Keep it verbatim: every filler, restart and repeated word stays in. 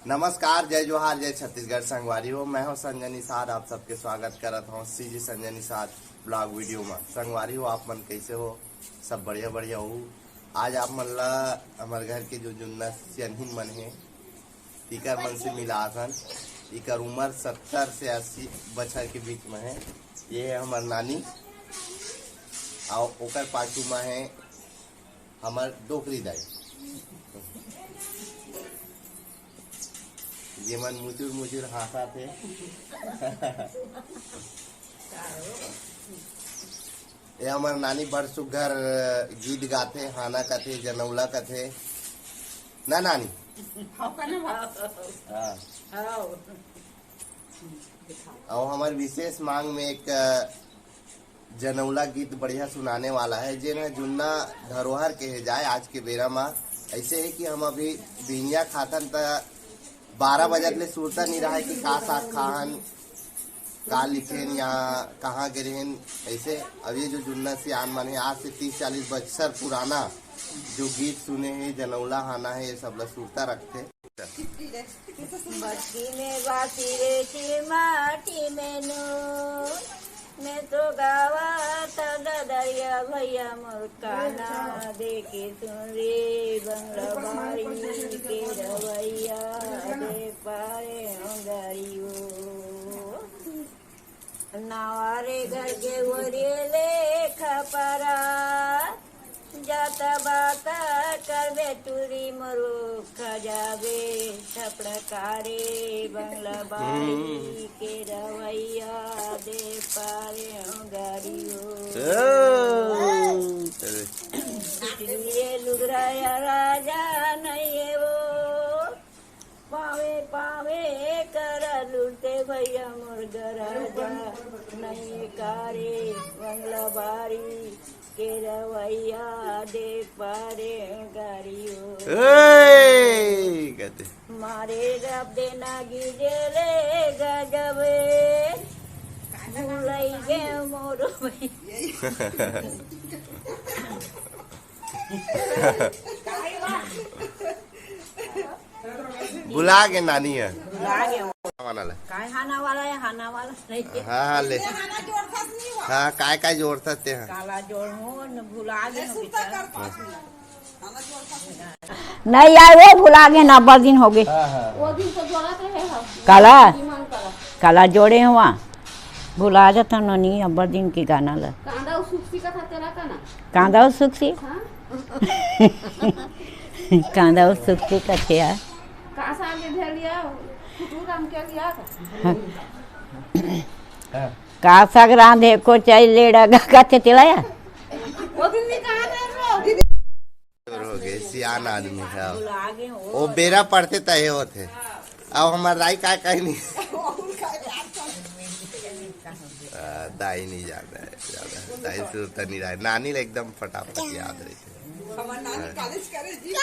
नमस्कार, जय जोहार, जय छत्तीसगढ़। संगवारी हो, मैं हूं संजय निषाद, आप सबके स्वागत करत हूं CG Sanjay Nishad blog video में। संगवारी हो, आप मन कैसे हो? सब बढ़िया बढ़िया हो? आज आप मन ला हमर घर के जो जुन्ना सियानहिन मन हे, इकर मन से मिलाथन। इकर उम्र सत्तर से अस्सी बछर के बीच में हे। ये हे हमर नानी, अउ ओकर पाछू में हे हमर डोकरी दाई, जेमन मुचुर मुचुर हाँसत हे। ये हमर नानी बड़ सुग्घर गीत गाथे, हाना कथे, जनौला कथे ना नानी? हाँ। अउ हमर विशेष मांग में एक जनौला गीत बढ़िया सुनाने वाला है, जेन ह जुन्ना धरोहर के हे जाए आज के बेरा मा। ऐसे है कि हम अभी बिहिनिया खाथन त बारह बजत ले सुरता नहीं रहा है कि का साग खाहन, का लिखेन या कहाँ गे रहेन। ऐसे अब ये जो जुन्ना सियान मन है, आज से तीस चालीस बछर पुराना जो गीत सुने हैं, जनौला हाना है, ये सब ला सुरता रखते। बस्ती में बासी रे टीमा टीमे नू, मैं तो गावा था ददरिया भैया मोर काना देखे सुन रे बंगला बारी के रवैया दे पारे अंगारी हो। नवारे घर के ओरिए ले खपरा, जात बाका करबे टूरी मरो खजाबे, छपड़कारे बंगला बारी के रवैया दे पारे गाड़ियो। ए, अरे। ये लुगरा या राजा नहीं है वो, पावे पावे कर लुटे भैया मोर गराजा, नहीं कारे बंगला बारी के रवैया दे पारे गाड़ियो। ए, कहते। मारे रब देना गिजे ले गजबे, भुलई गे मोर भैया। भुला गे नानी है। भुला गे। हाना वाला। काय हाना वाला है, हाना वाला नहीं है। हाँ, हाँ, ले। हाँ, काय, काय जोड़ता ते हैं? काला जोड़ हो, न भुला गे हो बेटा। नहीं आए, वो भुला गे ना, अब्बड़ दिन हो गे। हाँ, हाँ। वो दिन तो जोड़त रहे हो। काला? काला जोड़े हुआ। भुला जाता ननी, अब्बड़ दिन के गाना ला। कांदा अउ सुक्सी का था तेरा का ना? कांदा अउ सुक्सी? हाँ। कांदा अउ सुक्सी का थे यार। का साग के ढेर लिया, कुटू राम के लिया का? हाँ। का साग रांधे को चाही लेड़ा गा का थे तेला यार? वो दिन भी कहाँ थे वो? जोर हो गए, सियान आदमी है। भुला गे हो। वो बेरा पड़ते तय होते। अब हमार दाई का कहीं नहीं। आ, दाई नहीं जाता है ज्यादा। दाई से उतना नहीं रहा है। नानी ले एकदम फटाफट याद रहते हैं। हमार नानी कॉलेज करे जी।